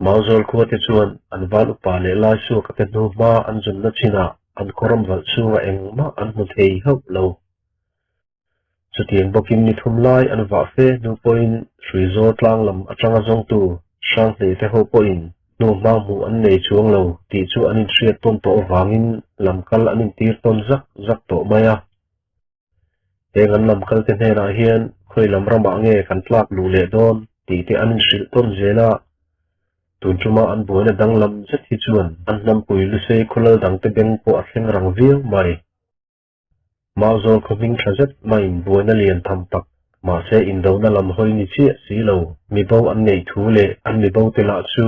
Mauzawl khua te chuan an val upa leh Laisuaka te hnu hma an zunna chinah an khawram valh chhungah engmah an hmu thei hauh lo. Chutiang bawkin ni thum lai an vah fe hnu pawhin Hruizawl tlang lam atanga zawngtu Hranghlei te ho pawhin hnu hma hmuh an nei chuang lo tih chu an inhriat tawn tawh avangin lam kal an intir tawn zak zak tawh mai a. Heng an lam kal te hnenah hian khawi lam ramah nge kan tlak luh leh dawn tih te an inhrilh tawn zel a. Tun tuma an buaina danglam zet hi chuan an hnampui lusei khawlal dangte beng pawh a thleng rang viau mai. Mauzawl khaw hming tha zet maiin buaina lian tham tak, mahse indona lam hawi ni chiah si lo, mibo an neih thu leh an mibo te lah chu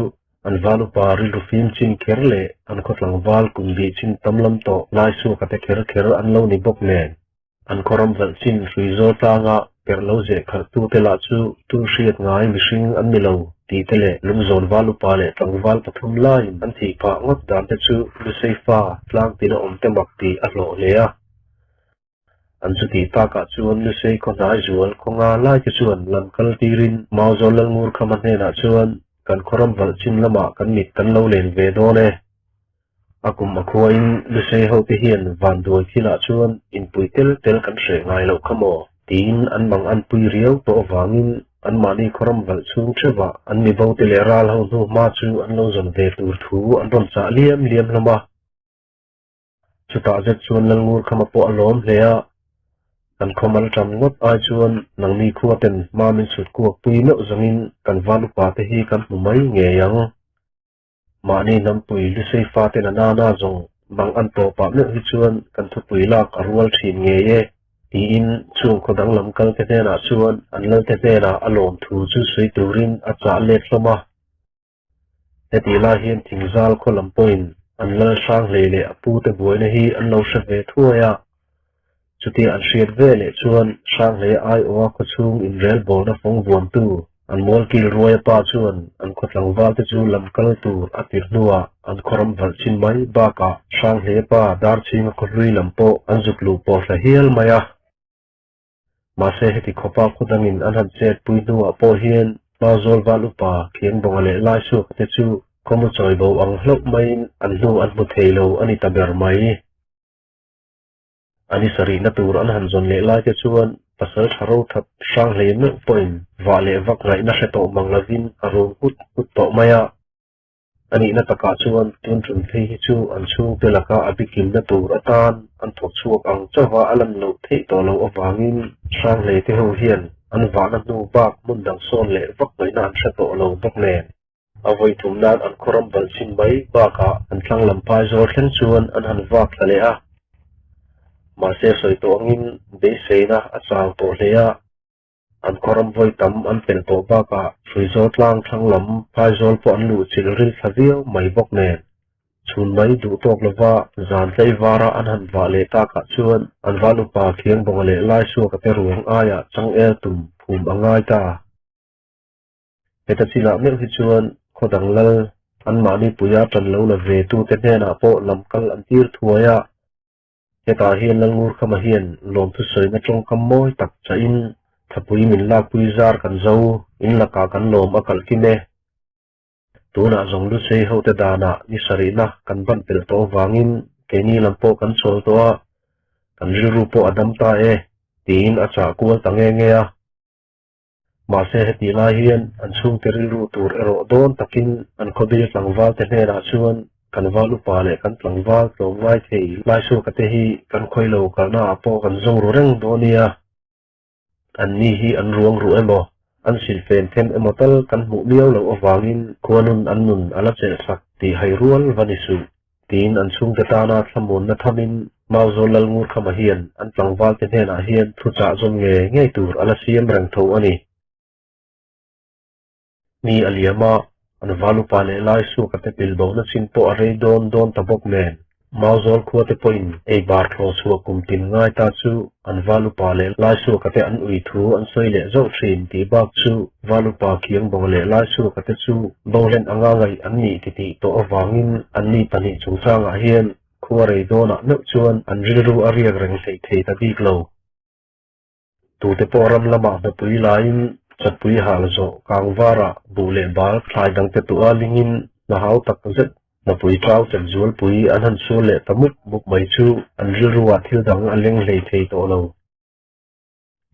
an val upa rilru fim chin kher leh an khaw tlangval kum bih chin tam lam tawh Laisuaka te kher kher an lo ni bawk nen. An khaw ram valh chin hrui zawl tlanga perh lo zeh khalh tu te lah chu tu hriat ngai mihring an ni lo tih te leh lungzawn val upa leh tlangval pathum laiin an thih phah ngawt dan te chu Luseifa tlang tina awm te mak tih a hlawh hle a. An chutih takah chuan Lusei khaw hnai zual khaw nga lai te chuan lam kal tirin Mauzawl Lalngurkhama hnenah chuan kan khaw ram valh chin lamah kan mit kan lo len ve dawn e. A kum a khuain Lusei hote hian vanduai thilah chuan inpui tel tel kan hreh ngai loh kha maw? tiin an mang an pui riau tawh avangin anmahni khawram valh chhung theuhah an mibote leh ral ho hnu hma chu an lo zawn ve tur thu an rawn chah liam liam hlawm a. Chutah zet chuan Lalngurkhama pawh a lawm hle a, kan khaw mal tan ngawt ai chuan nangni khuaten hma min sut kuak pui meuh zawngin kan val upate hi kan hmu mai ngei ang. Mahni hnampui Lusei faten a nana zawng mang an tawpah meuh hi chuan kan thupui lak a rual thin ngei e, tiin chung khaw danglam kalte hnenah chuan an lalte hnenah a lawm thu chu sawi turin a chah let hlawm a. Hetih lai hian Thingzal khaw lam pawhin an lal hrang hlei leh a pute buaina hi an lo hre ve thuai a. Chutia an hriat ve leh chuan Hranghlei aiawha khawchhung inrelbawlna fawng vuantu an Mualkil Ruaia pa chuan an khaw tlangvalte chu lam kal tur a tir hnuah an khaw ram valh chin mai bakah Hranghlei pa Darchhinga khaw hlui lam pawh an zuk luh pawh hla hial mai a. Mahse heti khawpa khaw dangin an han chet pui hnuah pawh hian Hmauzawl val upa Khiangbawnga leh Laisuaka te chu khawmu chawi bo ang hlauh maiin an hnu an hmu thei lo a ni ta ber mai. A ni sarihna tur an han zawn leh lai te chuan pasal tha ro that hrang hlei meuh pawhin vah leh vak ngaihna hre tawh mang lovin a rum nghut nghut tawh mai a. A nihna takah chuan tun tum phei hi chu an chhungte laka a bikimna tur atan an thawk chhuak ang chauha a lan loh theih tawh loh avangin Hranghlei te ho hian an vahna hnu bak hmun dang sawn leh vak ngaihna an hre tawh lo bawk nen. A vawi tum nan an khawram balh chin mai bakah an thlang lam phai zawl thleng chuan an han vak thla leh a. Mahse sawi tawh angin beiseina a chau tawh hle a. An khawram vawi tam an pel tawh bakah Hruizawl tlang thlang lam phai zawl pawh an luh chilh ril thla viau mai bawk nen. Chhun mai duh tawk lova zan tlei vara an han vah leh takah chuan an val upa Khiangbawnga leh Laisuaka te ruang aiah changel tum phum a ngai ta. Heta chinah meuh hi chuan khaw dang lal anmahni puia tan lo la ve tute hnenah pawh lam kal an tir thuai a. Hetah hian Lalngurkhama hian lawmthu sawina tawngkam mawi tak chahin thapui min lakpui zar kan zo, in lakah kan lawm a kalh kim e. Tunah zawng Lusei hote danah ni sarihna kan ban pel tawh avangin keini lam pawh kan chawl tawh a, kan rilru pawh a dam ta e, tiin a chah kual ta nge nge a. Mahse hetih lai hian an chhungte rilru tur erawh dawn takin an khawbil tlangval te hnenah chuan kan val upa leh kan tlangval tlawmngai thei Laisuaka te hi kan khawi lo kalna ah pawh kan zawng ru reng dawn nia. An ni hi an ruang ruh emaw, an silfen them emaw tal kan hmuh miau loh avangin khuanun an nun a la chelh sak tih hai rual va ni suh. Tiin an chhungte tana thlamuanna thamin Mauzawl Lalngurkhama hian an tlangvalte hnenah hian thuchah zawm ngei ngei tur a la siam reng tho a ni. Ni a liam a, an val upa leh Laisuaka te pilbona chin pawh a rei dawn dawn ta bawk nen. Mauzawl khuate pawhin ei bar thlaw chhuah kum tin ngai ta chu an val upa leh Laisuaka te an ui thu an sawi leh zauh thin tih bak chu val upa Khiangbawnga leh Laisuaka te chu bohlen anga ngaih an nih titih tawh avangin anni pahnih chungchangah hian khua rei dawnah meuh chuan an rilru a riak reng hleih thei ta bik lo. Tute pawh ram lamah hnapui laiin Chatpui hal zawh kangvarah buh leh bal thlai dangte tuah lingin hna hau tak zet hnapui ṭau chet zualpui an han sual leh ta mup mup mai chu an rilruah thil dang a leng hlei thei tawh lo.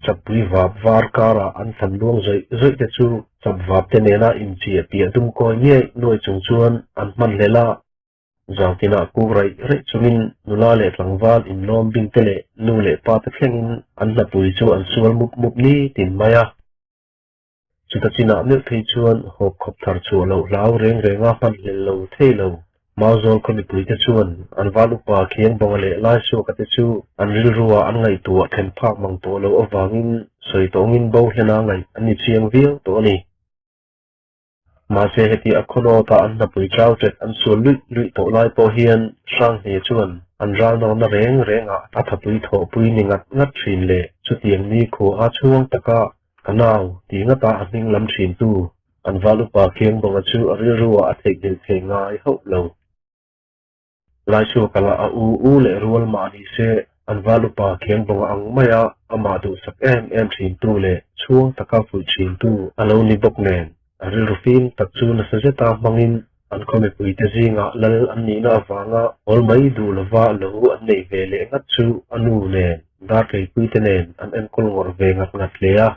Chapui vap var karah an thlan luang zawih zawih te chu chap vap te nena inchiah piah dum kawi ngiai nuai chung chuan an hman hlel a. Zautinah kuk raih raih chungin nula leh tlangval inlawm bing te leh nu leh pa te thlengin an hnapui chu an sual mup mup ni tin mai a. Chuta chinah meuh phei chuan hawp khawp thar chhuah loh hlau reng renga hman hlel lo thei lo. Mauzawl khaw mipuite chuan an val upa Khiangbawnga leh Laisuaka te chu an rilruah an ngaihtuah thlen phak mang tawh loh avangin sawi tawngin bo hlena ngaih an ni chiang viau tawh a ni. Mahse heti a khawnawta an hnapui chau ṭet an sual luih luih tawh lai pawh hian Hranghne chuan an ralnawna reng rengah a thapui thawhpui ni ngat ngat ṭhin leh chutiang ni khua a chhuang taka ka nau ti ngata a hming lam ṭhintu an val upa Khiangbawnga chu a rilruah a theihnghilh thei ngai hauh lo. Laichhuaka lah a u u leh rual mah ni se an val upa Khiangbawnga ang maia amah duhsak em em thintu leh chhuang taka fuih thintu a lo ni bawk nen a rilru fim tak chu nasa zeta hmangin an khaw mipuite zingah lal an nihna avanga awl mai duh lova lo an neih ve leh ngat chu a nu nen Dartleipuite nen an enkawl ngawrh ve ngat ngat hle a.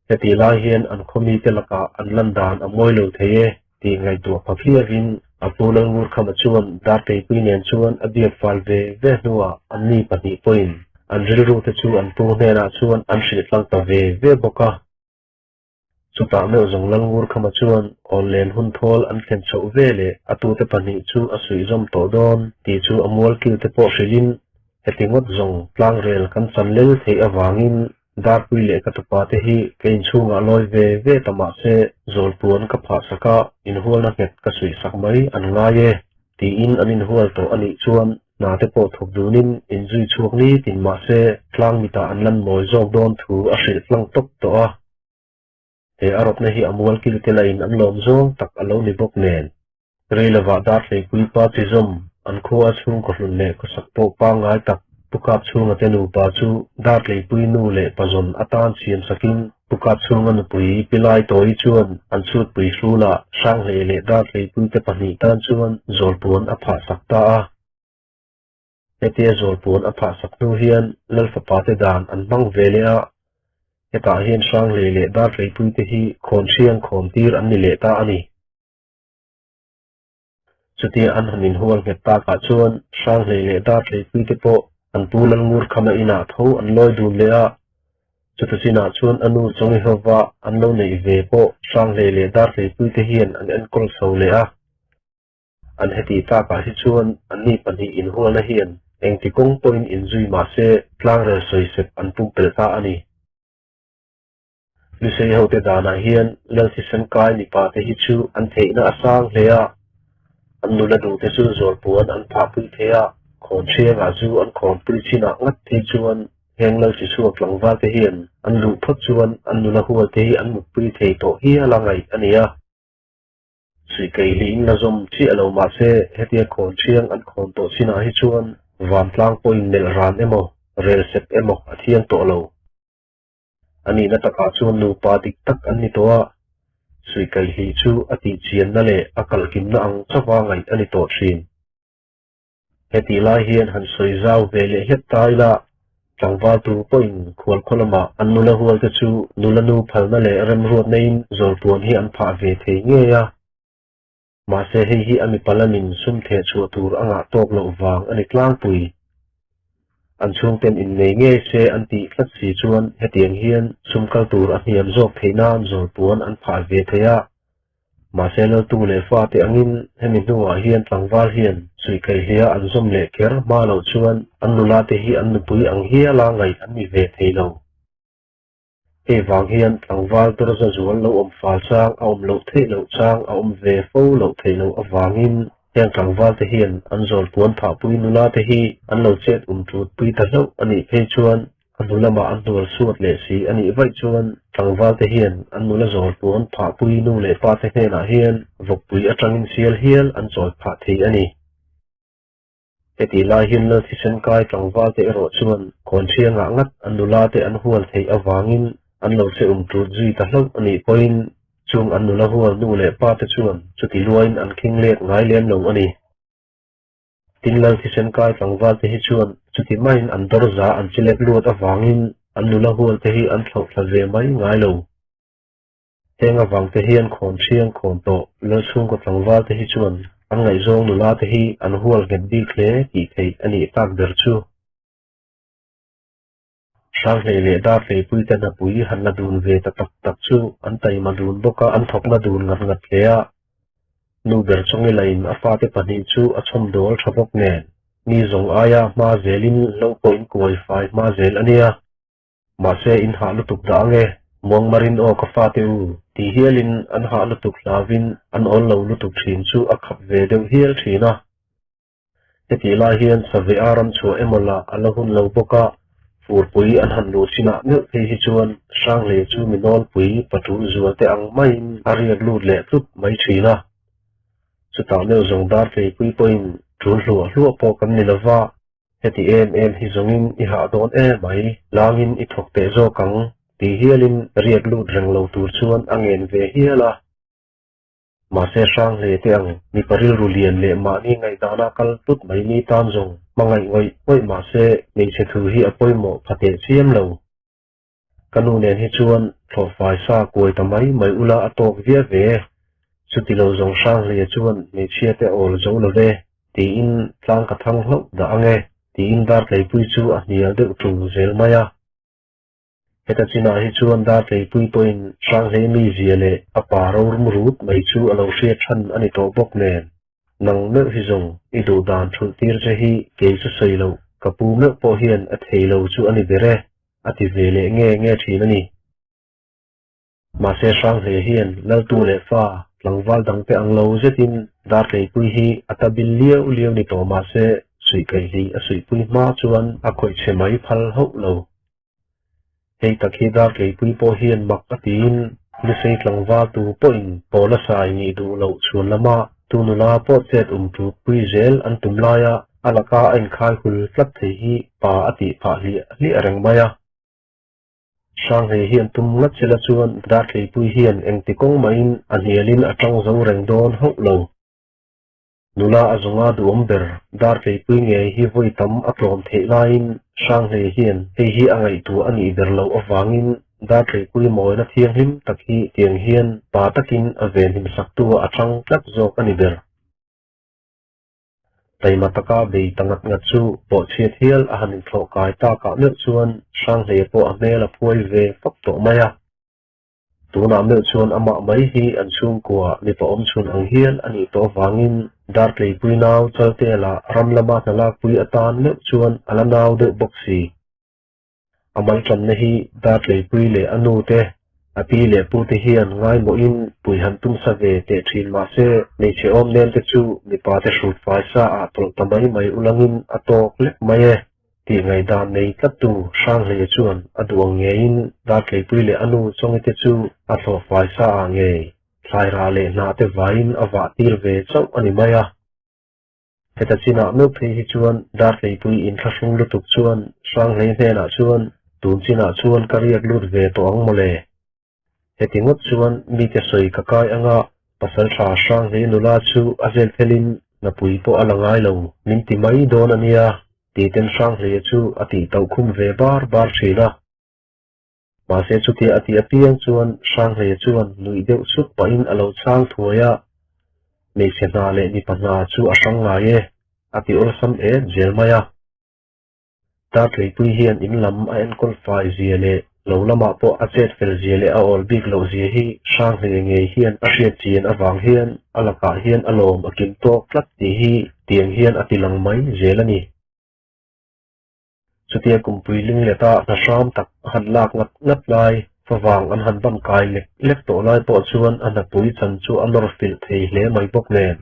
Hetih lai hian an khaw mite lakah an lan dan a mawi lo thei e tih ngaihtuah pha phiavin a pu Lalngurkhama chuan Darteipui nen chuan a biak fal ve ve hnuah anni pahnih pawhin an rilru te chu an pu hnenah chuan an hrilh tlang ta ve ve bawk a. Chutah meuh zawng Lalngurkhama chuan awnlen hun thawl an thlen chhoh ve leh a tute pahnih chu a suihzawm tawh dawn tih chu a mualkil te pawh hrilhin heti ngawt zawng tlangrel kan chan lel theih avangin Darpui leh ka tupa te hi ka inchhungah lawi ve ve ta mahse zawlpuan ka phah sak a, inhualna nghet ka suih sak mai an ngai e tiin an inhual tawh a nih chuan hna te pawh thawk dunin inzui chhuak ni tin mahse tlang mitah an lan mawi zawk dawn thu a hrilh tlang tawp tawh a. He a rawtna hi a mual kil te lahin an lawm zawng tak a lo ni bawk nen. Rei lovah Darhleipui pa chi zawm an khua chhungkaw hlun leh khawsak pawh pangngai tak Pu Kap chhunga te nupa chu Darhleipui nu leh pazawn atan siam sakin Pu Kap chhunga nupui Pi Laitawi chuan an chhutpui hrulah Hranghlei leh Darhleipui te pahnih tan chuan zawlpuan a phah sak ta a. Hetia zawlpuan a phah sak hnu hian Lal fapa te dan an hmang ve leh a, hetah hian Hranghlei leh Darhleipui te hi khawn hriang khawn tir an ni leh ta a ni. Chutia an han inhual nghet takah chuan Hranghlei leh Darhleipui te pawh an pu Lalngurkhama inah tho an lawi dun leh a, chuta chinah chuan a nu Chawngihova an lo neih ve pawh Hranghlei leh Darhleipui te hian an enkawl chho leh a. An hetih takah hi chuan anni pahnih inhualna hian engti kawng pawhin inzui mah se tlangrel sawisep an pumpelh ta a ni. Lusei hote danah hian Lal thisen kai mipa te hi chu an theihna a sang hle a, an nula duhte chu zawlpuan an phahpui thei a, khawn ṭhiangah zu an khawnpui chinah ngat phei chuan heng Lal Chisuak tlangval te hian an duh phawt chuan an nula hual te hi an mutpui thei tawh hial a ngaih a ni a. Suihkeihliin la zawm chiah lo mahse hetia khawn ṭhiang an khawn tawh chinah hi chuan vantlang pawhin melh ran emaw, rel sep emaw a thiang tawh lo. A nihna takah chuan nupa dik tak an ni tawh a, suihkaihlih chu a tihchianna leh a kalhkimna ang chauha ngaih a ni tawh thin. Hetih lai hian han sawi zau ve leh hlek ta ila, tlangval tur pawhin khualkhaw lamah an nula hual te chu nula nu phalna leh remruat neiin zawlpuan hi an phah ve thei ngei a. Mahse hei hi a mipa lamin sum theh chhuah tur a ngah tawk loh vang a ni tlangpui. An chhungten innei ngei se an tih tlat si chuan hetiang hian sum kal tur a hniam zawk theih nan zawlpuan an phah ve thei a. Mahse laltu leh fate angin hemi hnuah hian tlangval hian suihkaihlia an zawm leh kher hma loh chuan an nula te hi an nupui ang hiala ngaih an ni ve thei lo. Hei vang hian tlangval dawrza zual lo awm fal chang a awm loh theih loh chang a awm ve fo loh theih loh avangin heng tlangval te hian an zawlpuan phahpui nula te hi an lo chet um tut pui ta hlauh a nih phei chuan a hnu lamah an hnual suat leh si a nih vaih chuan tlangval te hian an nula zawlpuan phahpui nu leh pa te hnenah hian vawkpui atangin sial hial an chawi phah thei a ni. Hetih lai hian Lal thisen kai tlangval te erawh chuan khawn thiangah ngat an nula te an hual theih avangin. an lo che um tut zui ta hlauh a nih pawhin chung an nula hual nu leh pa te chuan chuti luain an khing let ngai lem lo a ni. Tin lal thisen kai tlangval te hi chuan chuti maiin an dawr za an chi lek luat avangin an nula hual te hi an thlauh thla ve mai ngai lo. Heng avang te hian khawn thiang khawn tawh lal chhungkaw tlangval te hi chuan an ngaihzawng nula te hi an hual nghet bik hle tih theih a nih tak ber chu. Hranghlei leh Dartleipui te hnapui han la dun ve ta tak tak chu an taima dun bawk a, an thawkna dun ngat ngat hle a. Nu ber Chawngila in a fate pahnih chu a chhawm dawl tha bawk nen, mi zawng aia hma zelin lo pawh in kuai fai hma zel a nia. Mahse in hah lutuk dah ange, muangmarin aw ka fate u, ti hialin an hah lutuk hlauvin an awl lo lutuk thin chu a khap ve deuh hial thin a. Hetih lai hian Savea ram chhuah emaw lah a la hun lo bawk a, furpui an han luh chinah meuh phei hi chuan Hranglei chu mi nawlpui patul zual te ang maiin a riak lut leh tlut mai thin a. Chutah meuh zawng Dartleipui pawhin tul hluah hluah pawh kan ni lova, heti em em hi zawngin i hah dawn em mai, langin i thawk teh zawk ang tih hialin riak lut reng lo tur chuan a ngen ve hial a. Mahse hrang hle teh ang, mipa rilru lian leh mahni ngaihdana kal tlut mai ni tan zawng hmangaih ngawih ngawih mahse hmeichhe thu hi a pawimawh pha teh chiam lo. Ka nu nen hi chuan thlawhfai sa kuai ta mai mai ula a tawk viau ve, chuti lo zawng hrang hle chuan hmeichhia te awl zo lo ve tiin tlang ka thang hlauh dah ange tiin Dartleipui chu a hnial deuh ṭung zel mai a. Heta chinah hi chuan Dartleipui pawhin Hranghlei mizia leh a pa rorum rut mai chu a lo hriat than a ni tawh bawk nen, nang meuh hi zawng i duh dan thulh tir che hi kei chu sawi loh, ka pu meuh pawh hian a thei lo chu a ni ber e, a ti ve leh nge nge thin a ni. Mahse Hranghlei hian Laltu leh fa tlangval dangte ang lo zetin Dartleipui hi a ta bil liau liau ni tawh mahse suihkaihli a suihpui hma chuan a khawih chhe mai phal hauh lo. Hei tak hi Dartleipui pawh hian mak a tiin Lusei tlangval tu pawhin Pawla sai nih duh loh chhuan lama tu nula pawh chet um ṭut pui zel an tum laia a laka a inkhai hul tlat thei hi pa a tih phah hliah hliah reng mai a. Hranghei hian tum ngat sela chuan Dartleipui hian engti kawng mahin a hnialin a ṭang zo reng dawn hauh lo. Nula a zawnga duhawm ber Dartleipui ngei hi vawi tam a tlawm theih laiin Hranghei hian hei hi a ngaihtuah a nih ber loh avangin Dartleipui mawina thianghlim tak hi tiang hian pa takin a venhim saktu a ṭang tlat zawk a ni ber. Taima taka bei ta ngat ngat chu pawhchhiat hial a han inthlawh kai takah meuh chuan Hranghleia pawh a hmel a phuai ve fap tawh mai a. Tunah meuh chuan amah mai hi an chhungkua mipa awmchhun ang hial a nih tawh avangin Dartleipui nau Chaltela ram lama hna lakpui atan meuh chuan a la nau deuh bawk si. A malṭanna hi Dartleipui leh a nu te, a pi leh pu te hian ngaimawhin pui han tum sa ve teh ṭhin mah se, hmeichhe awm nem te chu mipa te hrut fai sa ah tawlh ta mai mai ulangin a tawk lek mai e tih ngaihdan nei tlattu Hranghleia chuan a duh ang ngeiin Dartleipui leh a nu Chawngi te chu a thlawh fai sa ah ngei thlai rah leh hnah te vaiin a vah tir ve chauh a ni mai a. Heta chinah meuh phei hi chuan Dartleipui inthlahrung lutuk chuan Hranghlei hnenah chuan tun chinah chuan ka riak lut ve tawh ang mawle. Heti ngawt chuan mite sawi ka kai anga pasaltha Hranghlei nula chu a zel phelin hnapui pawh a la ngai lo min ti mai dawn a nia titen Hranghleia chu a tih tauh khum ve bar bar thin a. Mahse chutia a tih apiang chuan Hranghleia chuan nuih deuh suk pahin a lo chhang thuai a, Hmeichhe hna leh mipa hna chu a hrang ngai e, a ti awlsam et zel mai a. Dartleipui hian in lam a enkawl fai zia leh lo lamah pawh a chet fel zia leh a awl bik loh zia hi Hranghleia ngei hian a hriat chian avang hian a lakah hian a lawm a kim tawk tlat tih hi tiang hian a ti lang mai zel a ni. Chutia kumpui ling leta hna hram tak a han lak ngat ngat lai, favang an han ban kai lek lek tawh lai pawh chuan a hnapui chan chu a nawr filh thei hle mai bawk nen,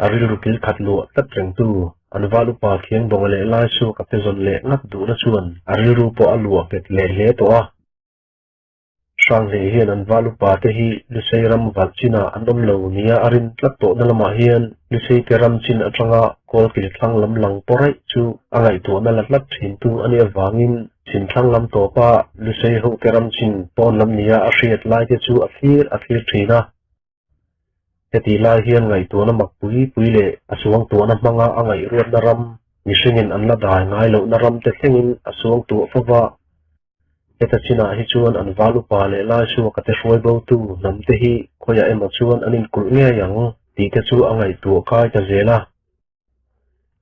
a rilru kil khat luah tlat rengtu an val upa khiang bawnga leh lai chhuak a pe zawn leh ngat duhna chuan a rilru pawh a luah nghet leh hle tawh a. Hranghei hian an val upa te hi Lusei ram valh chinah an awm lo nia a rin tlat tawhna lamah hian Lusei te ram chin atanga Kawlkil thlang lam lang pawh raih chu a ngaihtuahna la tlat thintu a nih avangin Chhim thlang lam tawpa Lusei hote ram chin pawn lam nia a hriat lai te chu a thlir a thlir thin a. Heti lai hian ngaihtuahna mak pui pui leh a suangtuahna hmanga a ngaihruatna ram, mihringin an la dai ngai lohna ram te thlengin a suangtuah fo va. Heta chinah hi chuan an val upa leh Laisuaka te hruai botu hnam te hi khawiah emaw chuan an inkulh ngei ang tih te chu a ngaihtuah kai ta zel a.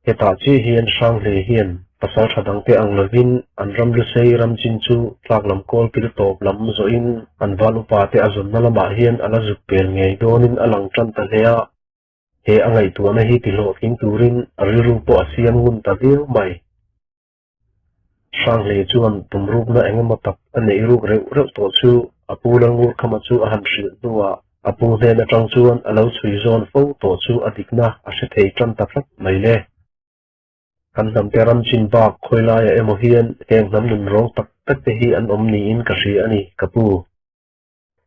Hetah chiah hian Hranghlei hian pasal tha dangte ang lovin an ram lusei ram chin chu tlak lam kawl kil tawp lam zawhin an val upa te a zawnna lamah hian a la zuk pel ngei dawnin a lang tan ta hle a. He a ngaihtuahna hi tihlawhtling turin a rilru pawh a siam ngun ta viau mai. Hranghlei chuan tumrukna eng emaw tak a neih ruk reuh reuh tawh chu a pu Lalngurkhama chu a han hrilh hnuah a pu hnen atang chuan a lo chhui zawn fo tawh chu a dikna a hre thei tan ta tlat mai le. Kan hnamte ram chin bak khawi laiah emaw hian heng hnam nun rawng tak tak te hi an awm niin ka hria a ni, ka pu.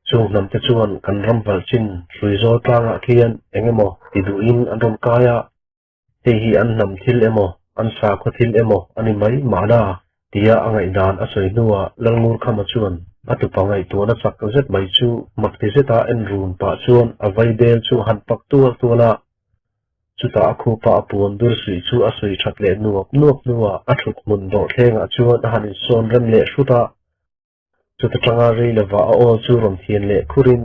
Chung hnamte chuan kan ram valh chin hrui zawl tlangah khian eng emaw ti duhin an rawn kai a, Hei hi an hnam thil emaw, an sakhaw thil emaw a ni mai mahna tia a ngaihdan a sawi hnuah Lalngurkhama chuan a tupa ngaihtuahna chak zet mai chu makti zeta en run pah chuan a vaibel chu a han pak tual tual a. Chutah a khupa a puan dur suih chu a sawi that leh nuap nuap hnuah a thut hmun dawhthlengah chuan a han insawn rem leh hrut a. Chuta tanga rei lova a aw chu rawn thian leh khurin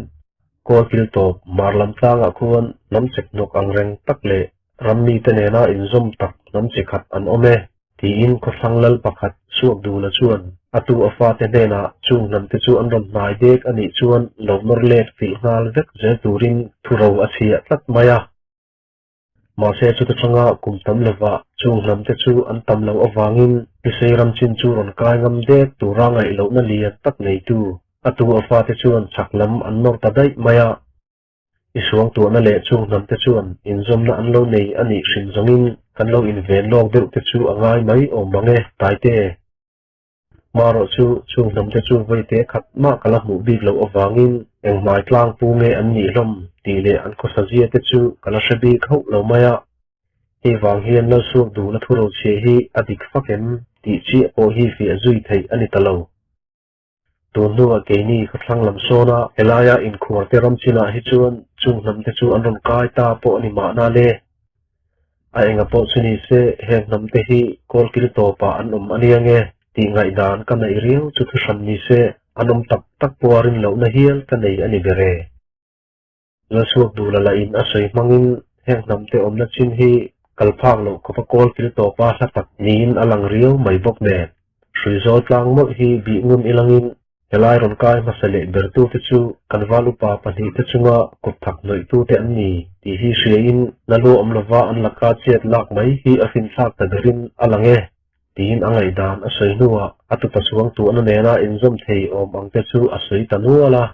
kawl kil tawp mar lam tlangah khuan hnam chek hnawk ang reng tak leh ram mite nena inzawm tak hnam chi khat an awm e, tiin khawthlang lal pakhat Suakdula chuan a tu a fate hnenah chung hnamte chu an rawn hnai dek a nih chuan lo nawr let filh nghal vek zel turin thuro a chhiah tlat mai a. Mahse chuta tanga kum tam lovah chung hnamte chu an tam loh avangin Lusei ram chin chu rawn kai ngam dek tura ngaih lohna lian tak neitu a tu a fate chuan chhak lam an nawr ta daih mai a. I suangtuahna leh chung hnamte chuan inzawmna an lo nei a nih hrim zawngin kan lo inven lawk deuh te chu a ngai mai awm mang e, Taite. Marawh chu chung hnamte chu vawi khat mah ka la hmuh bik loh avangin eng hmai tlang pu nge an nih hlawm tih leh an khawsa zia te chu ka la hre bik hauh lo mai a. Hei vang hian Lalsuak duhna thu rochhiah hi a dik fak em tih chiah pawh hi fiah zui theih a ni ta lo. Tun hnuah keini khawthlang lam sawna helaia inkhuar te ram chinah hi chuan chung hnamte chu an rawn kai ta pawh a ni mahna le. A enga pawh chu ni se heng hnamte hi kawlkil tawpah an awm a nia nge tih ngaihdan ka neih riau chu thuhran ni se an awm tak tak pawha rin lohna hial ka nei a ni ber e. Lalchhuak duhla lahin a sawi hmangin heng hnamte awmna chin hi kal phak loh khawpa kawlkil tawpa hla tak niin a lang riau mai bawk nen. Hruizawl tlang mawlh hi bih ngun ilangin Helai rawn kai hmasa leh bertute chu kan val upa pahnihte chunga kut thak hnawihtute an ni tih hi hriain la lu awm lova an laka chet lak mai hi a finthlak ta berin a lang e tiin a ngaihdan a sawi hnuah a tupa chuangtuahna nena inzawm thei awm ang te chu a sawi ta nual a.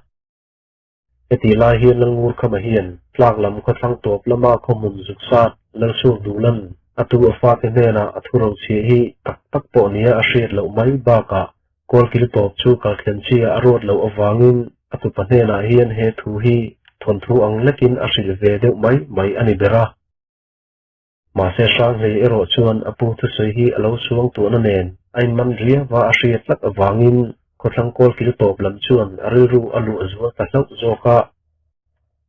Hetih lai hian Lalngurkhama hian tlak lam khawthlang tawp lama khawhmun zuk sat Lalsuak Duhlan a tu a fate hnenah a thu rochhiah hi tak tak pawh nia a hriat loh mai bakah Kawlkil tawp chu kalthlen chi a ruat loh avangin a tupa hnenah hian he thu hi thawnthu ang lekin a hrilh ve deuh mai mai a ni ber a. Mahse Hranghlei erawh chuan a pu thusawi hi a lo suang tuahna nen a inman riau a a hriat tlat avangin khawthlang kawlkil tawp lam chuan a rilru a luah zual ta hlauh zawk a.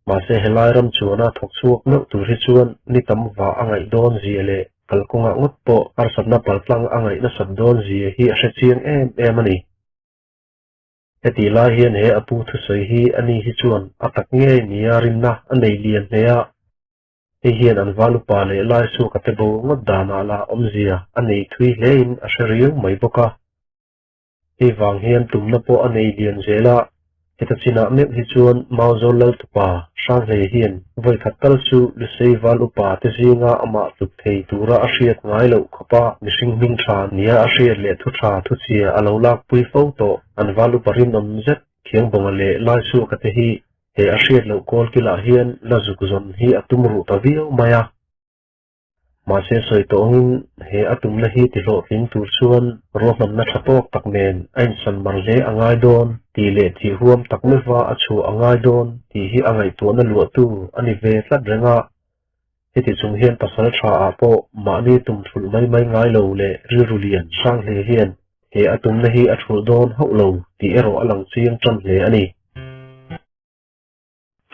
Mahse helai ram chuana thawk chhuak meuh tur hi chuan ni tam vah a ngaih dawn zia leh kalkawngah ngawt pawh harsatna paltlang a ngaih nasat dawn zia hi a hre chiang em em a ni. Hetih lai hian he a pu thusawi hi ani hi chuan a tak ngei nia rinna a nei lian hle a. Hei hian an val upa leh Laisuaka te bo ngawt danah lah awmzia a nei thui hlein a hre riau mai bawk a. Hei vang hian tumna pawh a nei lian zel a, heta chinah meuh hi chuan Mauzawl Laltupa Hranghlei hian vawi khat tal chu Lusei val upa te zinga amah tluk thei tura a hriat ngai loh khawpa mihring hming tha nia a hriat leh thu tha thuchhia a lo lakpui fo tawh an val upa rinawm zet Khiangbawnga leh Laisuaka te hi He a hriat loh kawl kilah hian la zuk zawn hi a tum ruh ta viau mai a. Mahse sawi tawh angin he a tumna hi ti hlawhtling tur chuan ruahmanna tha tawk tak nen a insan mar hle a ngai dawn tih leh thih huam tak meuhva a chhuah a ngai dawn tih hi a ngaihtuahna luahtu a ni ve tlat reng a. Heti chung hian pasal tha ah pawh mahni tum thulh mai mai ngai lo leh rilru lian hrang hle hian. He a tumna hi a thulh dawn hauh lo tih erawh a lang chiang tan hle a ni.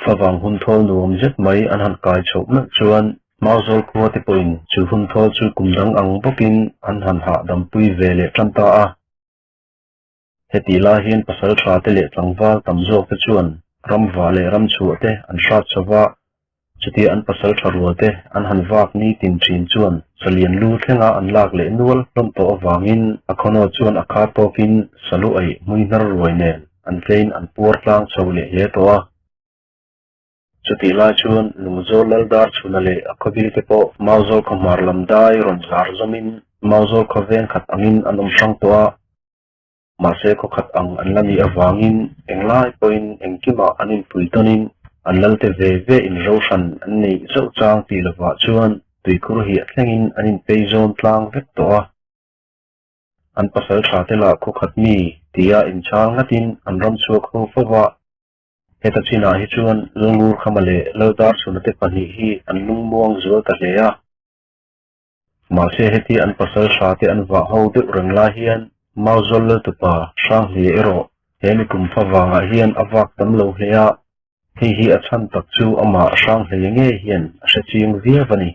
Favang hun thawl nuam zet mai an han kai chhoh meuh chuan Mauzawl khua te pawhin chu hun thawl chu kum dang ang bawkin an han hahdampui ve leh tan ta a. Hetih lai hian pasal tha te leh tlangval tam zawk te chuan ramvah leh ramchhuah te an hrat chho va, chutia an pasal tha rual te an han vak ni tin thin chuan salian lu thlenga an lak leh nual hlawm tawh avangin a khawnaw chuan a kha tawkin salu aih hmui hnar ruai nen an tlein an puar tlang chho leh hle tawh a. Chutih lai chuan Lungzawl Laldar chhuna leh a khawbil te pawh Mauzawl khawhmar lam dai rawn zar zawmin Mauzawl khawveng khat angin an awm hrang tawh a. Mahse khawkhat ang an la nih avangin englai pawhin engkimah an inpui tawnin an lalte ve ve in rohran an neih zauh chang tih lovah chuan tuikhur hiah thlengin an inpei zawn tlang vek tawh a. An pasal tha te lah khawkhat mi tia inchhal ngatin an ram chhuak ho fo va. Heta chinah hi chuan Lalngurkhama leh Laldarchhuna te pahnih hi an lungmuang zual ta hle a. Mahse heti an pasal hra te an vah ho deuh reng lai hian Mauzawl Laltupa Hranghlia erawh he mikum fa vangah hian a vak tam lo hle a, hei hi a chhan tak chu amah Hranghleia ngei hian a hre chiang viau a ni.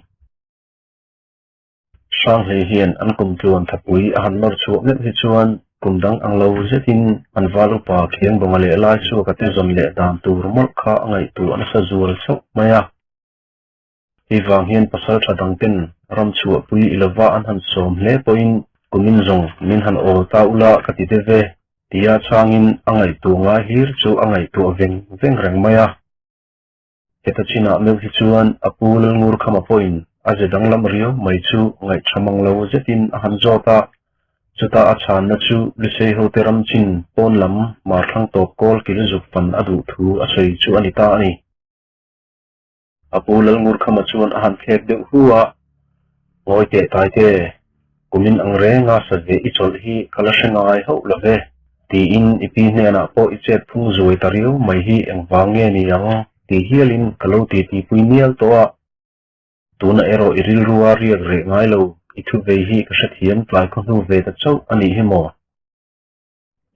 Hranghleia hian an kum tluan thapui a han nawr chhuah meuh hi chuan kum dang ang lo zetin an val upa Khiangbawnga leh Laisuaka te zawn leh dan tur mawlh kha a ngaihtuah nasa zual chauh mai a. Hei vang hian pasal tha dang ten ram chhuahpui i lova an han sawm hle pawhin kumin zawng min han awl ta ula ka ti deuh e tia chhangin a ngaihtuah ngai hlir chu a ngaihtuah veng veng reng mai a. Heta chinah meuh hi chuan a pu Lalngurkhama pawhin a ze danglam riau mai chu ngaihṭha mang lo zetin a han zawt a, chutah a chhanna chu Lusei hote ram chin pawn lam marthlang tawp kawl kil zuk fan a duh thu a sawi chu a ni ta a ni. A pu Lalngurkhama chuan a han thlek deuh hu a, Ngawi teh Taite, kumin ang renga sa ve i chawlh hi ka la hre ngai hauh lo ve, tiin i pi hnenah pawh i chet phung zuai ta riau mai hi engvang nge ni ang ti hialin ka lo titipui mial tawh a. Tuna erawh i rilrua riak reh ngai lo, i thu vei hi ka hrethiam tlai khaw hnu ve ta chauh a nih hi maw?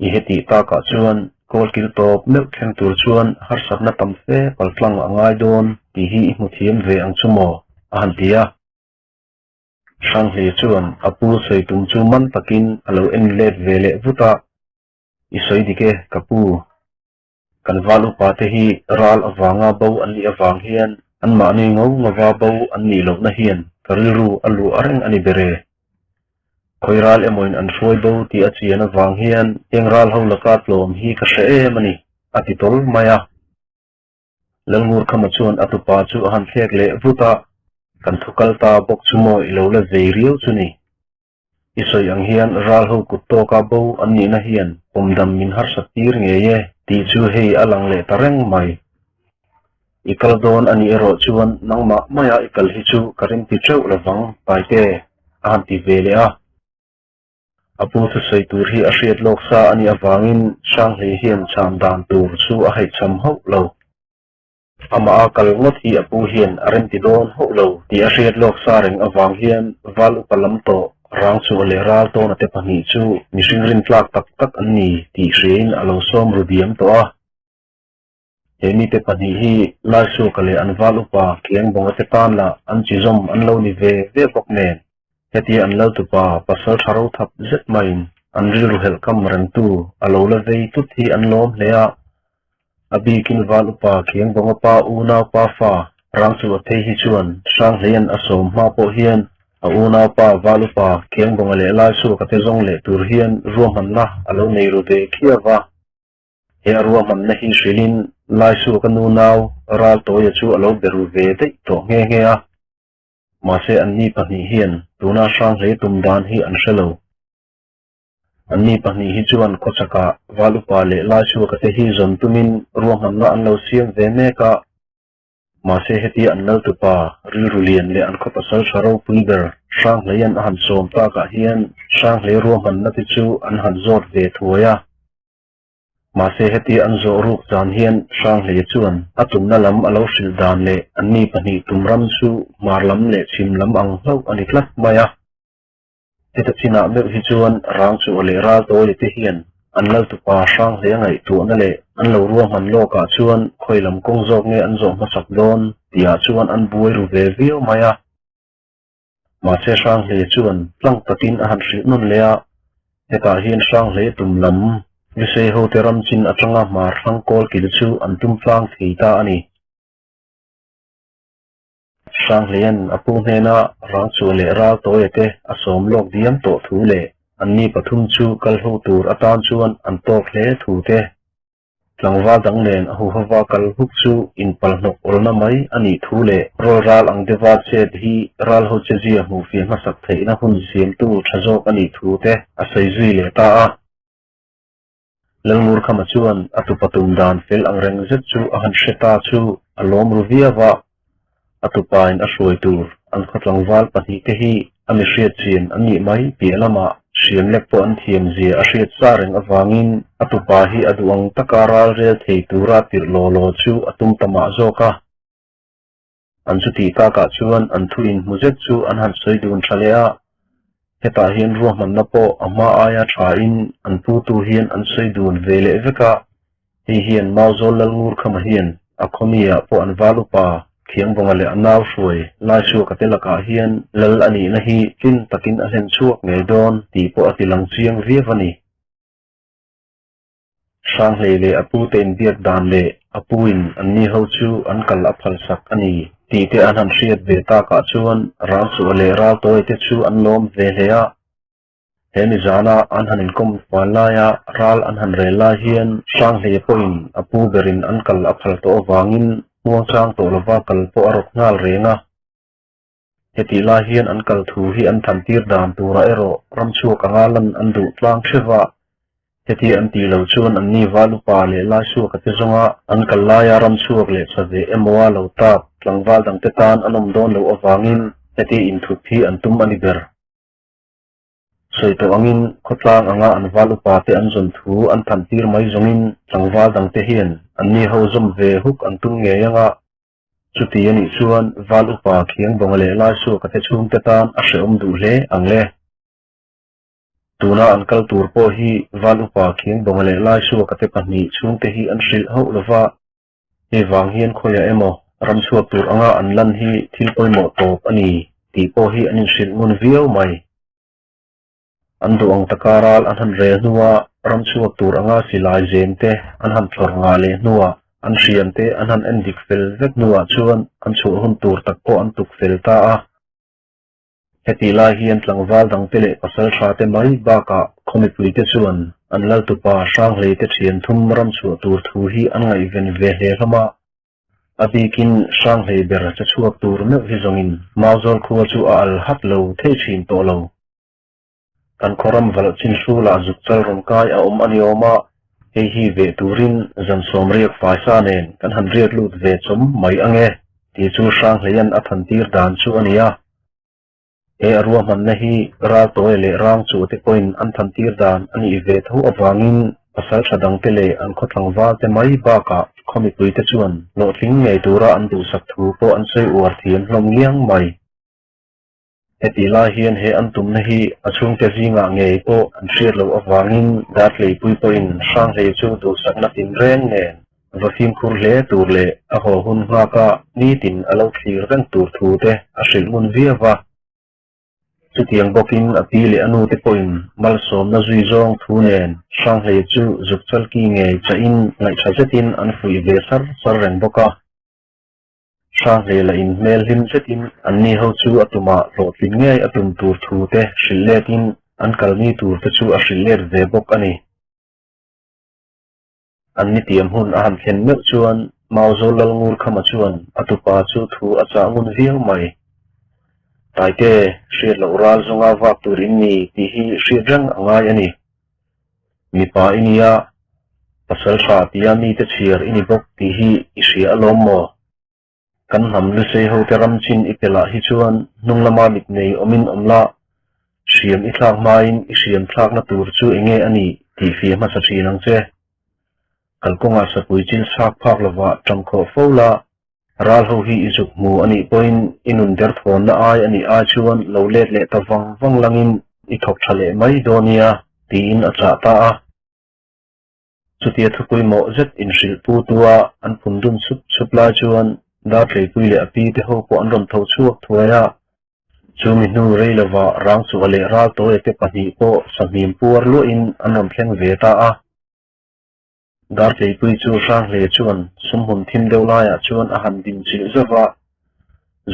I hetih takah chuan kawlkil tawp meuh thleng tur chuan harsatna tam fe paltlang a ngai dawn tih hi i hmu thiam ve ang chu maw? a han ti a. Hranghli chuan a pu sawi tum chu man takin a lo en let ve leh vut a, I sawi dik e, ka pu. Kan val upa te hi ral avanga bo an nih avang hian anmahni ngo ngova bo an nih lohna hian ka rilru a luah reng a ni ber e. Khawi ral emawin an hruai bo tih a chian avang hian eng ral ho laka tlawm hi ka hre em a ni, a ti tawl mai a. Lalngurkhama chuan a tupa chu a han thlek leh vut a, Kan thu kal ta bawk chu maw i lo la zei riau chu ni. I sawi ang hian ral ho kut tawka bo an nihna hian pawmdam min harsat tir ngei e tih chu hei a lang leh ta reng mai. I kal dawn a nih erawh chuan nangmah maia i kal hi chu ka rimti teuh lovang Taite a han ti ve leh a. A pu thusawi tur hi a hriat lawk sa a nih avangin Hranghli hian chhan dan tur chu a haihchham hauh lo. Amah a kal ngawt hi a pu hian a remti dawn hauh lo tih a hriat lawk sa reng avang hian val upa lam tawh rang chhuah leh ral tawna te pahnih chu mihring rintlak tak tak an ni tih hriain a lo sawm ru diam tawh a. He mite pahnih hi Laisuaka leh an val upa Kiangbawnga te tan lah an chi zawm an lo ni ve ve bawk nen hetia an laltupa pasal tha ro thap zet maiin an rilru helh kam rengtu a lo la vei tut hi an lawm hle a. A bikin val upa Khiangbawnga pa unaupa fa Rangchua phei hi chuan Hranghleia'n a sawm hma pawh hian a unaupa val upa Khiangbawnga leh Laisuaka te zawng leh tur hian ruahmanna a lo nei ru ve khiau va. He a ruahmanna hi hrilhin Laisuaka nunau Raltawia chu a lo be ru ve daih tawh nghe nghe a. Mahse anni pahnih hian tuna Hranghlei tum dan hi an hre lo. Anni pahnih hi chuan khawchhakah val upa leh Laichhuaka te hi zawn tumin ruahmanna an lo siam ve mek a. Mahse hetia an laltupa rilru lian leh an khaw pasal tha ropui ber Hranghleia'n a han sawm takah hian Hranghlei ruahmanna te chu an han zawt ve thuai a. Mahse hetia an zawh ruk zan hian Hranghleia chuan a tumna lam a lo hrilh dan leh anni pahnih tum ram chu hmar lam leh chhim lam ang hlauh a ni tlat mai a. Heta chinah meuh hi chuan Rangchua leh Raltawia te hian an laltupa Hranghlei a ngaihtuahna leh an lo ruahman lawkah chuan khawi lam kawng zawk nge an zawh hmasak dawn tihah chuan an buai ru ve viau mai a. Mahse Hranghlei chuan tlang takin a han hrilh nawn leh a, hetah hian Hranghlei tum lam Lusei hote ram chin atanga hmar hrang kawl kil chu an tum tlang thei ta a ni. Hranghleia'n a pu hnena Rangchua leh Raltawia te a sawm lawk diam tawh thu leh anni pathum chu kal ho tur atan chuan an tawk hle thu te, tlangval dang nen a huhova kal huk chu inpalhnawk awlna mai a nih thu leh rawl ral ang deuha chet hi ral ho chezia hmuhfiah hmasak theihna hun siamtu tha zawk a nih thu te a sawi zui leh ta a. Lalngurkhama chuan a tupa tum dan fel ang reng zet chu a han hre ta chu a lawm ru viau a, a tupain a hruai tur an khaw tlangval pahnihte hi a mi hriat chian an nih mai piah lamah hriam lek pawh an thiam zia a hriat sa reng avangin a tupa hi a duh ang taka ral rel thei tura tirh law law chu a tum ta mah zawk a. An chutih takah chuan an thu inhmu zet chu an han sawi dun tha leh a, hetah hian ruahmanna pawh a hma aia thain an putu hian an sawi dun ve leh vek a, hei hian Mauzawl Lalngurkhama hian a khawmi-ah pawh an val upa Thiangvawnga leh a nau hruai Laisuaka te lakah hian lal a nihna hi tlin takin a hlen chhuak ngei dawn tih pawh a ti lang chiang viau a ni. Hranghlei leh a pute inbiak dan leh a puin anni ho chu an kal a phalsak a ni tih te an han hriat ve takah chuan Rangchua leh Raltawia te chu an lawm ve hle a. He nizana an han inkawm fal laia ral an han rel lai hian Hranghleia pawhin a pu berin an kal a phal tawh avangin muangchang tawh lova kal pawh a rawt nghal reng a. Hetih lai hian an kal thu hi an than tir dan turah erawh ramchhuak anga lan an duh tlang theuh a. Heti an tih loh chuan anni val upa leh laisuaka te zawnga an kal laia ramchhuak leh tha ve emawa lo tap tlangval dangte tan an awm dawn loh avangin heti inthup hi an tum a ni ber. Sawi tawh angin khawtlang anga an val upa te an zawn thu an than tir mai zawngin tlangval dangte hian anni ho zawm ve huk an tum ngei anga Chuti a nih chuan val upa Khiangbawnga leh Laisuaka te chhungte tan a hrehawm duh hle ang le. Tuna an kal tur pawh hi val upa Khiangbawnga leh Laisuaka te pahnih chhungte hi an hrilh hauh lova, hei vang hian khawiah emaw ram chhuak tur anga an lan hi thil pawimawh tawp a ni tih pawh hi an inhrilh ngun viau mai. An duh ang taka ral an han rel hnua ram chhuak tur anga silai zem te an han thlawr ngah leh hnuah an hriam te an han en dik fel vek hnuah chuan an chhuah hun tur tak pawh an tuk fel ta a. Hetih lai hian tlangval dangte leh pasal tha te mai bakah khaw mipuite chuan an laltupa Hranghlei te thian thum ram chhuah tur thu hi an ngaihven ve hle hlawm a. A bikin Hranghlei ber che chhuak tur meuh hi zawngin Mauzawl khua chu a al hat lo thei thin tawh lo. Kan khaw ram valh chin hrulah zuk chal rawn kai a awm a ni awm a, hei hi veh turin zan sawm riak faisa nen kan han riat lut ve chawm mai ang e tih chu Hranghleia'n a than tir dan chu a ni a. He a ruahmanna hi Raltawia leh Rangchua te pawhin an than tir dan a nih ve tho avangin pasal tha dangte leh an khaw tlangvalte mai bakah khaw mipuite chuan hlawhtling ngei tura an duhsak thu pawh an sawi uar thiam hlawm ngiang mai. Hetih lai hian he an tumna hi a chhungte zingah ngei pawh an hriat loh avangin Dartleipui pawhin Hranghlei chu duhsakna tinreng nen va fimkhur hle tur leh a haw hun nghaka nitin a lo thlir reng tur thu te a hrilh ngun viau va. Chutiang bawkin a pi leh a nu te pawhin malsawmna zui zawng thu nen Hranghlei chu zuk chalki ngei chahin ngaihṭha zetin an fuih ve sar sar reng bawk a. Hranghlei lah in hmel hlim zetin anni ho chu a tumah hlawhtlin ngei a tum tur thu te hrilh letin an kalni tur te chu a hrilh let ve bawk a ni. An nitiam hun a han thlen meuh chuan Mauzawl Lalngurkhama chuan a tupa chu thu a chah ngun viau mai. Taite, hriat loh ral zawnga vak tur in ni tih hi hriat reng a ngai a ni. Mipa i nia, pasal tha tia mite chhiar i ni bawk tih hi i hria alawm maw? Kan hnam lusei hote ram chin i pelh ah hi chuan hnung lama mit nei awmin awm la, hriam i thlak hmain i hriam thlakna tur chu enge a nih tih fia hmasa thin ang che. Kalkawngah sapui chil chhak phak lovah tangkhawh fo la, ral ho hi i zuk hmu a nih pawhin i nun derthawnna ai a nih ai chuan lo let leh ta vang vang langin. i thawk tha leh mai dawn nia, tiin a chah ta a. Chutia thupui mawh zet inhrilh pu tua an phun dun chhup chhup lai chuan Dartleipui leh a pi te ho pawh an rawn tho chhuak thuai a. Chu mi hnu rei lova Rangchua leh Raltawia te pahnih pawh sahmim puar luahin an rawn thleng ve ta a. Dartleipui chu Hranghle chuan sumhmun thim deuh laiah chuan a han din chilh zauh va,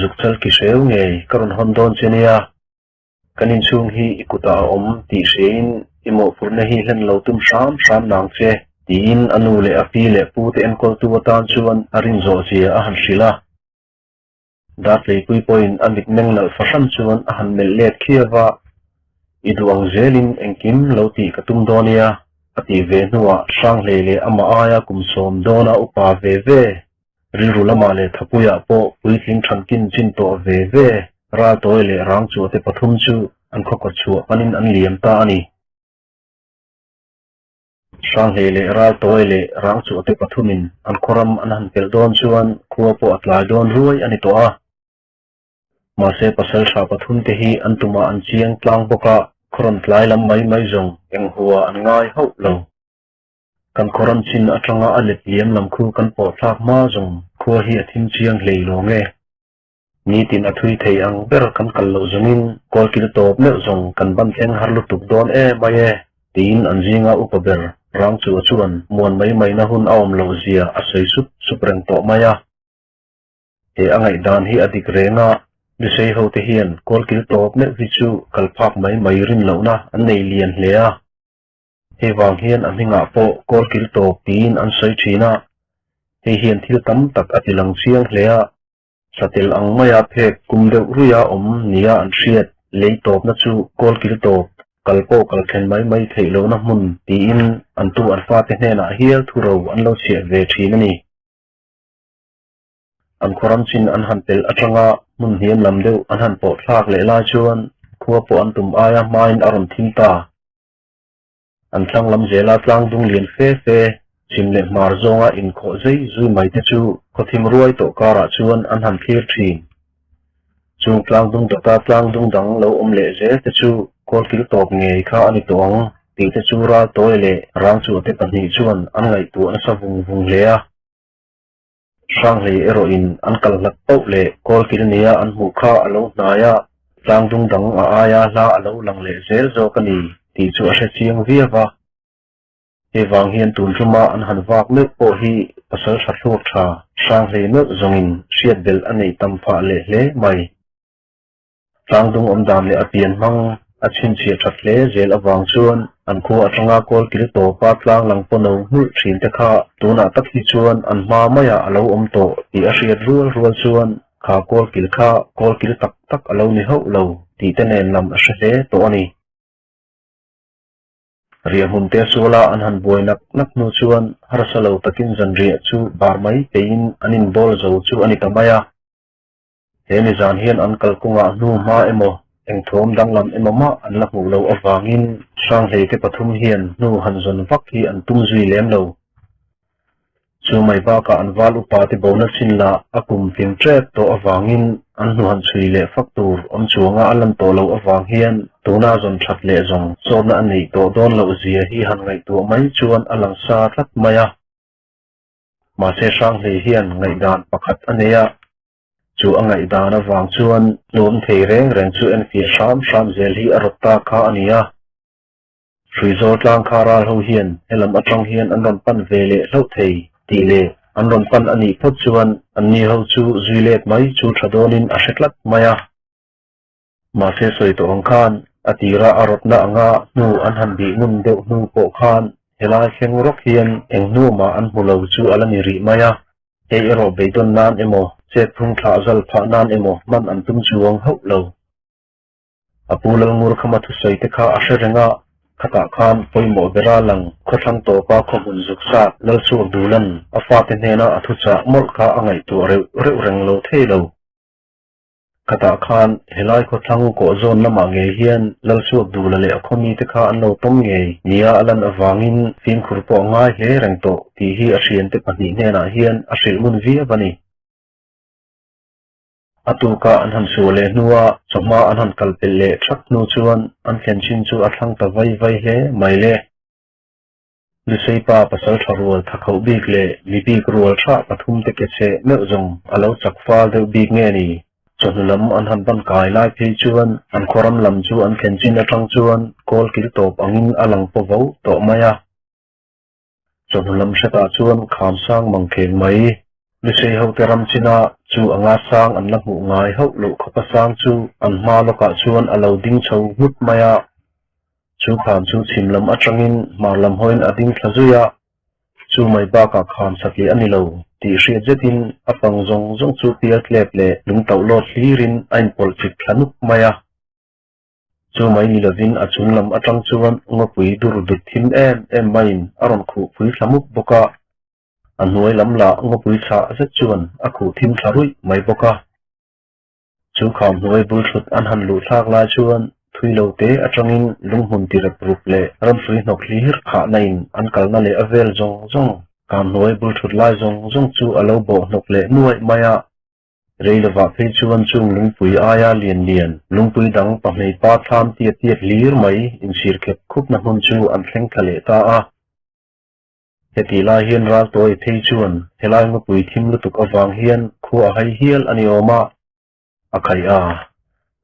Zukchal ki hreu ngei ka rawn hawn dawn che nia. Kan inchhung hi i kutah a awm tih hriain i mawhphurhna hi hlen lo tum hram hram nang che, tiin a nu leh a pi leh pu te enkawltu atan chuan a rin zawh zia a han hrilh a. Dartleipui pawhin a mitmeng nalh fahran chuan a han melh let khiau va, I duh ang zelin engkim lo tih ka tum dawn nia, a tih ve hnuah Hranghlei leh amah aia kum sawm dawna upa ve ve Rilru lamah leh thapuiah pawh puitling thankin chin tawh ve ve Raltawi leh Rangchua te pathum chu an khawkawt chhuah panin an liam ta a ni. Hranghlei leh Raltawi leh Rangchua te pathumin an khawram an han pelh dawn chuan khua pawh a tlai dawn ruai a ni tawh a. Mahse pasaltha pathum te hi an tumah an chiang tlang bawk a, khawrawn tlai lam mai mai zawng eng hua an ngai hauh lo. Kan khawram chin atanga a let liam lam khu kan pawh thlak hma zawng khua hi a thim chiang hlei lawng e. Nitin a thui thei ang ber kan kal loh zawngin kawlkil tawp meuh zawng kan ban thleng har lutuk dawn e mai e, tiin an zinga upa ber Rangchua chuan muan mai maina hun a awm loh zia a sawi sup sup reng tawh mai a. He a ngaihdan hi a dik reng a, Lusei hote hian kawlkil tawp meuh hi chu kal phak mai mai rin lohna an nei lian hle a. Hei vang hian a hmingah pawh kawlkil tawp tiin an sawi thin a, hei hian thil tam tak a ti lang chiang hle a, satel ang maia phek kum deuh ruia awm nia an hriat lei tawpna chu kawlkil tawp, kal pawh kal thlen mai mai theih lohna hmun tiin an tu an fate hnenah hial thuro an lo chhiah ve thin a ni. An khawram chin an han pelh atanga hmun hniam lam deuh an han pawh thlak leh lai chuan khua pawh an tum aia hmain a rawn thim ta. An thlang lam zela tlang dung lian fe fe, chhim leh hmar zawnga inkhawh zei zui mai te chu khawthim ruai tawh karah chuan an han thlir thin. Chung tlang dung dawta tlang dung dang lo awm leh zel te chu kawlkil tawp ngei kha a ni tawh ang tih te chu ral tawi leh rangchua te pahnih chuan an ngaihtuah nasa vung vung hle a. Hranghlei erawhin an kal hlat pauh leh kawlkil nia an hmuh kha a lo hnai a, tlang dung dang a aia hla a lo lang leh zel zawk a ni tih chu a hre chiang viau va. Hei vang hian tun ṭuma an han vak meuh pawh hi pasal hra thluak ṭha Hranghlei meuh zawngin hriat belh a neih tam phah leh hle mai. Tlangdung awm dan leh a pian hmang a chhinchhiah that hle zel avang chuan an khua atanga kawlkil tawpa tlang lang pawh no nghulh thin te kha tunah tak hi chuan an hma maiah a lo awm tawh tih a hriat rual rual chuan kha kawlkil kha kawlkil tak tak a lo ni hauh lo tih te nen lam a hre hle tawh a ni. Riahhmun te suala an han buai nak nak hnu chuan harsa lo takin zanriah chu bar mai peiin an inbawl zo chu a ni ta mai a. He mi zan hian an kalkawngah hnu hma emaw, eng thawm danglam emaw mah an la hmuh loh avangin Hranghlei te pathum hian hnu han zawn vak hi an tum zui lem lo. Chu mai bakah an val upa te bona chin lah a kum tling tep tawh avangin an hnu han chhui leh fak tur awm chuanga a lan tawh loh avang hian tuna zawn that leh zawng sawtna a neih tawh dawn loh zia hi han ngaihtuah mai chuan a lang sa tlat mai a. Mahse Hranghlei hian ngaihdan pakhat a nei a. Chu a ngaihdan avang chuan hlawm thei reng reng chu enfiah hram hram zel hi a rawt ta kha a ni a. Hruizawl tlang kha ral ho hian helam atang hian an rawn pan ve leh hlauh thei tih leh an rawn pan a nih phawt chuan anni ho chu zui let mai chu tha dawnin a hre tlat mai a. Mahse sawi tawh ang khan a tira a rawtna anga hnu an han bih ngun deuh hnu pawh khan helai thleng rawk hian eng hnu mah an hmu lo chu a la ni rih mai a. Hei erawh beidawn nan emaw, chet phung thlah zal phah nan emaw hman an tum chuang hauh lo. A pu Lalngur khama thusawi te kha a hre reng a, khatah khan pawimawh bera lang khawthlang tawpa khawhmun zuk sat Lalchhuak Dulan a fate hnena a thuchah mawlh kha a ngaihtuah reuh reuh reng lo thei lo. Khatah khan helai khawthlang kawh zawn lamah ngei hian Lalchhuak Dula leh a khawmi te kha an lo tawm ngei nia a lan avangin fimkhur pawh a ngai hle reng tawh tih hi a thiante pahnih hnenah hian a hrilh ngun viau a ni. A tuka an han suah leh hnua chawhma an han kal pelh leh thak hnu chuan an thlen chin chu a thlang ta vai vai hle mai le. Luseipa pasal tha rual tha khauh bik leh mi bik rual tha pathum te ke cheh meuh zawng a lo chak fal deuh bik nge ni? Chawhnu lam an han ban kai lai phei chuan an khawram lam chu an thlen chin atang chuan kawl kil tawp angin a lang paw vo tawh mai a. Chawhnu lam hretah chuan kham sang mang kheng mai. Lusei hote ram china chu anga sang an la hmuh ngai hauh loh khawpa sang chu an hma lawkah chuan a lo ding chho nghut mai a. Chu kham chu chhim lam atangin hmar lam hawiin a ding thla zui a, chu mai bakah kham satliah a ni lo tih hriat zetin a pang zawng zawng chu pial tlep leh lung tauh lawt hlirin a inpawlh chik thla nuk mai a. Chu mai ni lovin a chung lam atang chuan ngawpui dur dut thim em em maiin a rawn khuh pui thla mup bawk a, a hnuai lam lah ngawpui chhah zet chuan a khuh thim thla ruih mai bawk a. Chu kham hnuai bul thut an han luh thlak lai chuan thui lo te atangin lunghmun ti rep rup leh ramhrui hnawk hlir khahna in an kalna leh a vel zawng zawng, kham hnuai bul thut lai zawng zawng chu a lo bawh hnawk leh nuaih mai a. Rei lovah phei chuan chung lungpui aia lian lian, lungpui dang pahmei pa thlam tiat tiat hlir mai insir khep khupna hmun chu an thleng thla leh ta a. Heti lai hian Raltawi phei chuan helai ngawpui thim lutuk avang hian khua a hai hial a ni awm a, a khaih a.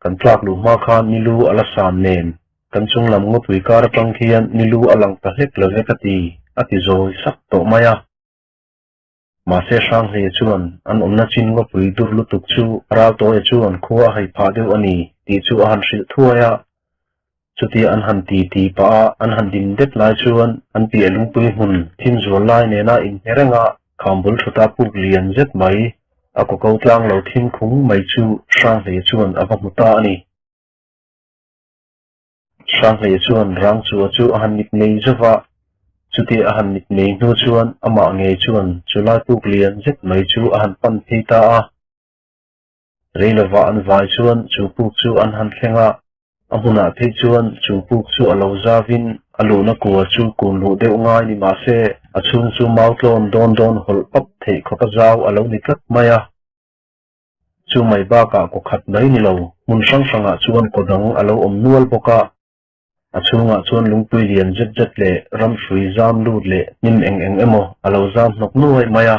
Kan tlak luh hma khan ni lu a la san nen, kan chung lam ngawpui kar atang khian ni lu a lang ta hlek lo ve ka ti, a ti zawi sak tawh mai a. Mahse Hranghleia chuan an awmna chin ngawpui dur lutuk chu Raltawia chuan khua a hai phah deuh a ni tih chu a han hrilh thuai a. Chutia an han ti ti pah a, an han din det lai chuan an piah lungpui hmun thim zual lai nena inhne reng a, kham bul thuta puk lian zet mai, a kaw ko tlang lo thim khung mai chu Hranghleia chuan a va hmu ta a ni. Hranghleia chuan Rangchua chu a han mitmei zauh a, chutia a han mitmei hnu chuan amah ngei chuan chulai puk lian zet mai chu a han pan phei ta a. Rei lovah an vai chuan chu puk chu an han thleng a, a hmunah phei chuan chu puk chu a lo zavin a luhna kua chu kun luh deuh ngai ni mah se a chhung chu mau tlawn dawn dawn hawlh pap theih khawpa zau a lo ni tlat mai a. Chu mai bakah kaw khat mai ni lo, hmun hrang hrangah chuan kaw dang a lo awm nual bawk a. A chhungah chuan lungpui lian zet zet leh ramhrui zam lut leh hnim eng eng emaw a lo zam hnawk nuai mai a.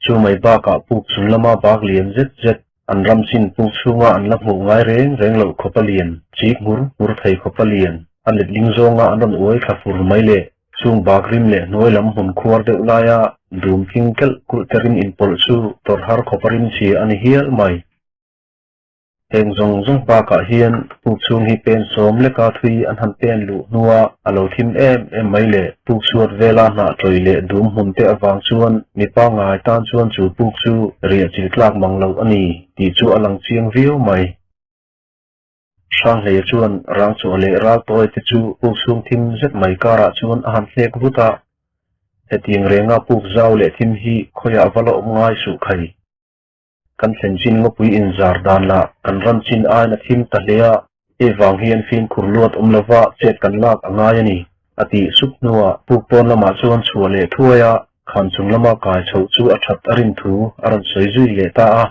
Chu mai bakah puk chung lama bak lian zet zet, an ram chin puk chhunga an la hmuh ngai reng reng loh khawpa lian, chik hmur hmur thei khawpa lian, a letling zawnga an rawn uai thla fur mai leh chung bak rim leh hnuai lam hmun khuar deuh laia dum king kelh kulh te rim inpawlh chu tawrh har khawpa rim chhia a ni hial mai. Heng zawng zawng bakah hian puk chhung hi pen sawm leka thui an han pen luh hnua a lo thim em em mai le. Puk chhuat vela hnah ṭawih leh dum hmun te avang chuan mi pangngai tan chuan chu puk chu riah chil tlak mang loh a ni tih chu a lang chiang viau mai. Hranghleia chuan rangchhuah leh raltawi te chu puk chhung thim zet mai karah chuan a han hlek vut a, hetiang renga puk zau leh thim hi khawiah va la awm ngai suh khai. Kan thlen chin ngawpui inzar dan lah kan ram chin aiin a thim ta hle a, hei vang hian fimkhur luat awm lova chet kan lak a ngai a ni, a tih sup hnuah puk pawn lamah chuan chhuah leh thuai a, khan chung lama kai chhoh chu a that a rin thu a rawn sawi zui leh ta a.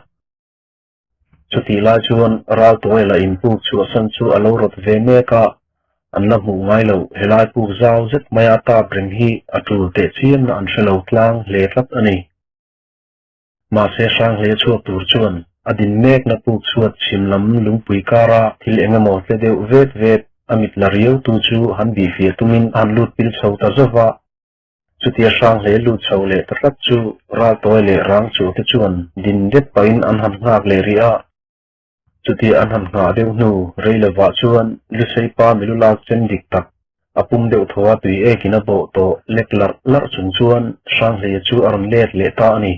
Chutih lai chuan Raltuai lah in puk chhuahsan chu a lo rawt ve mek a, an la hmuh ngai loh helai puk zau zet maia tap reng hi a tul teh chiamna an hre lo tlang hle tlat a ni. Mahse Hranghleia chhuak tur chuan a din mekna puk chhuat chhim lam lungpui kara thil eng emaw tle deuh vet vet a mit la riau tu chu han bihfiah tumin a han lut pil chho ta zauh va. Chutia Hranghleia lut chho leh ta tlat chu Raltawi leh Rangchua te chuan din det pahin an han nghak leh rih a. Chutia an han nghah deuh hnu rei lovah chuan Lusei pa milu lak chen dik tak, a pum deuh thaw a tui ekin a bawh tawh lek larh larh chung chuan Hranghleia chu a rawn let leh ta a ni.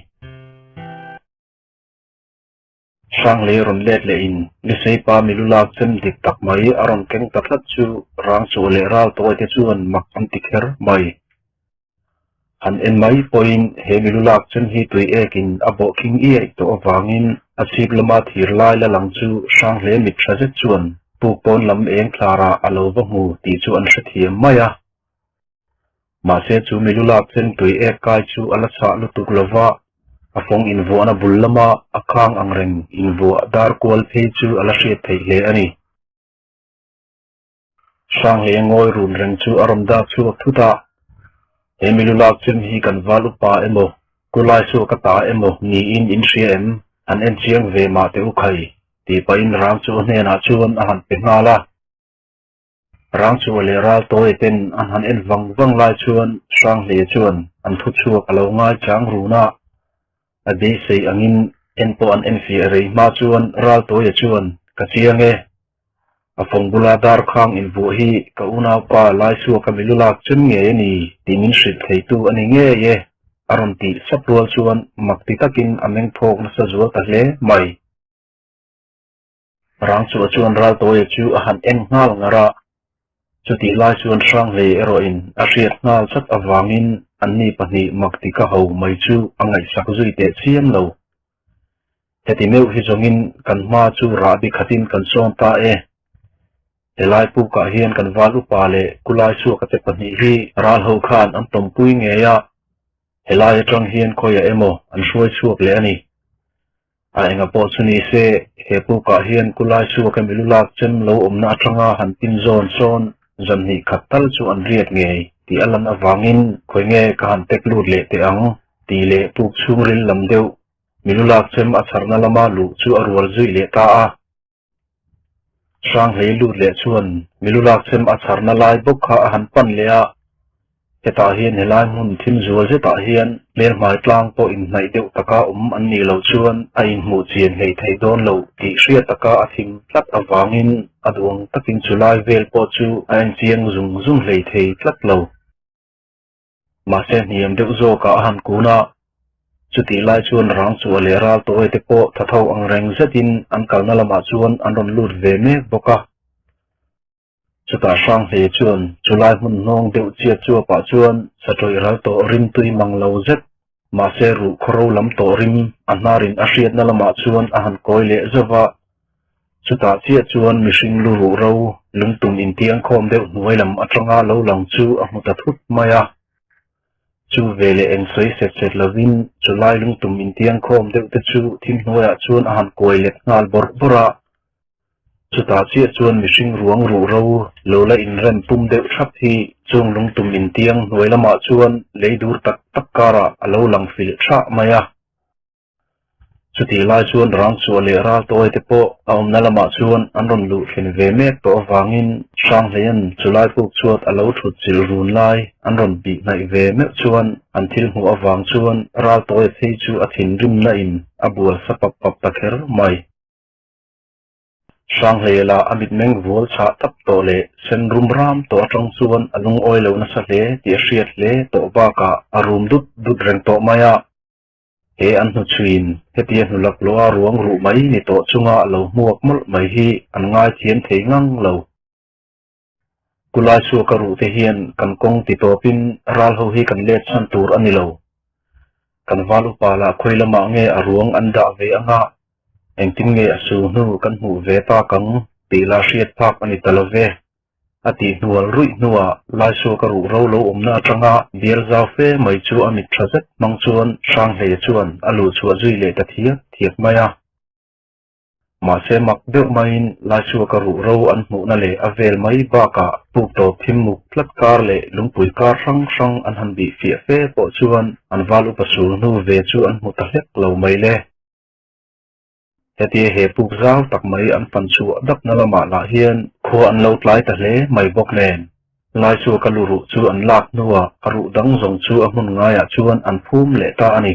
Hranghleia rawn let lehin Lusei pa milu lak chen dik tak mai a rawn keng ta tlat chu Rangchhuah leh Raltawi te chuan mak an ti kher mai. Han en mai pawhin he milu lak chen hi tui ekin a bawh khing iai tawh avangin a chhip lama thir lai la lang chu Hranghleia mit tha zet chuan puk pawn lam eng thlarah a lo va hmu tih chu an hrethiam mai a. Mahse chu milu lak chen tui ek kai chu a la chhah lutuk lo va. A fawng invuahna bul lama a khang ang reng invuah dar kual phei chu a la hriat theih hle a ni. Hranghleia ngawi run reng chu a rawn dak chhuak thut a, He milu lak chem hi kan val upa emaw, kulai suak a ta emaw niin in hria em? Han en chiang ve mah teh u khai, tih pahin rang chu a hnenah chuan a han pe nghal a. Rang chua leh ral tawi ten an han en vang vang lai chuan Hranghleia chuan an thu chhuak a lo ngai chang run a, a beisei angin en pawh an enfiah rei hma chuan ral tawia chuan, Ka chiang e, A fawng bula dar khang invuah hi ka unaupa Laisuaka milu lak chem ngei a ni tih min hrilh theitu a ni ngei e, a rawn tih sap rual chuan mak ti takin a meng phawk nasa zual ta hle mai. Rangchua chuan Raltawia chu a han en nghal ngar a, chutih lai chuan Hranghleia erawhin a hriat nghal chat avangin anni pahnih mak ti ka ho mai chu a ngaihsak zui teh chiam lo. Heti meuh hi zawngin kan hma chu rahbi khatin kan sawn ta e. Helai pukah hian kan val upa leh kulai suaka te pahnih hi ral ho khan an tawmpui ngei a, helai atang hian khawiah emaw an hruai chhuak leh a ni. A enga pawh chu ni se, he pukah hian kulai suaka milu lak chem lo awmna atanga han pin zawn sawn zan hnih khat tal chu an riat ngei tih a lan avangin khawi nge ka han tek lut leh teh ang tih leh puk chhungril lam deuh Milu lak chem a chharna lama luh chu a rual zui leh ta a. Hranghlei lut leh chuan milu lak chem a chharna lai bawk kha a han pan leh a. Hetah hian helai hmun thim zual zetah hian hmelhmai tlang pawh inhnaih deuh taka awm an nih loh chuan a inhmuh chian hlei thei dawn lo tih hriat taka a thim tlat avangin a duang takin chu lai vel pawh chu a enchiang zung zung hlei thei tlat lo. Mahse hniam deuh zawkah a han kun a, chutih lai chuan rang chua leh ral tawi te pawh tha tho ang reng zetin an kalna lamah chuan an rawn lut ve mek bawk a. Chutah Hranghlei chuan chulai hmun hnawng deuh chiat chuapah chuan satawih ral tawh rim tui mang lo zet, mahse ruh khawro lam tawh rim a hnarin a hriatna lamah chuan a han kawi leh zauh va. Chutah chiah chuan mihring lu ruh ro lungtum intiangkhawm deuh hnuai lam atanga lo lang chu a hmu ta thut mai a. Chu veleh eng sawi set set lovin chulai lungtum intiangkhawm deuh te chu thim hnuaiah chuan a han kuai let nghal bawrh bawrh a. Chutah chiah chuan mihring ruang ruh ro lo la inrem pum deuh thlap hi chung lungtum intiang hnuai lamah chuan lei dur tak tak karah a lo lang filh thlah mai a. Chutih lai chuan Rangchhuah leh Raltawi te pawh a awmna lamah chuan an rawn luh thlen ve mek tawh avangin Hranghleia'n chulai puk chhuat a lo thut chilh run lai an rawn bih hnaih ve meuh chuan an thil hmuh avang chuan Raltawi phei chu a thinrimna in a bual sa pap pap ta kher mai. Hranghleia lah a mitmeng vual chhah tap tawh leh sen rum ram tawh atang chuan a lungawi lo nasa hle tih a hriat hle tawh bakah a rum dut dut reng tawh mai a. He an hnuchhuiin hetia hnu laklawh a ruang ruh mai ni tawh chunga lo hmuak mawlh mai hi an ngaithiam thei ngang lo. Kulai chhuaka ruh te hian kan kawng ti tawpin ral ho hi kan let chhan tur a ni lo. Kan val upa lah khawi lamah nge a ruang an dah ve anga engtin nge a su hnu kan hmuh ve tak ang tih lah hriat phak a ni ta lo ve. A tih hnual ruih hnuah Laisuaka ruh ro lo awmna atanga bial zau fe mai chu a mit tha zet hmang chuan Hranghleia chuan a luh chhuah zui leh ta thiak thiak mai a. Mahse mak deuh maiin Laisuaka ruh ro an hmuhna leh a vel mai bakah puk tawp thim muk tlat kar leh lungpui kar hrang hrang an han bih fiah fe pawh chuan an val upa sul hnu ve chu an hmu ta hlek lo mai le. Hetia he puk zau tak mai an fan chhuah dakna lamah lah hian khua an lo tlai ta hle mai bawk nen. Laichua ka lu ruh chu an lak hnuah a ruh dang zawng chu a hmun ngaiah chuan an phum leh ta a ni.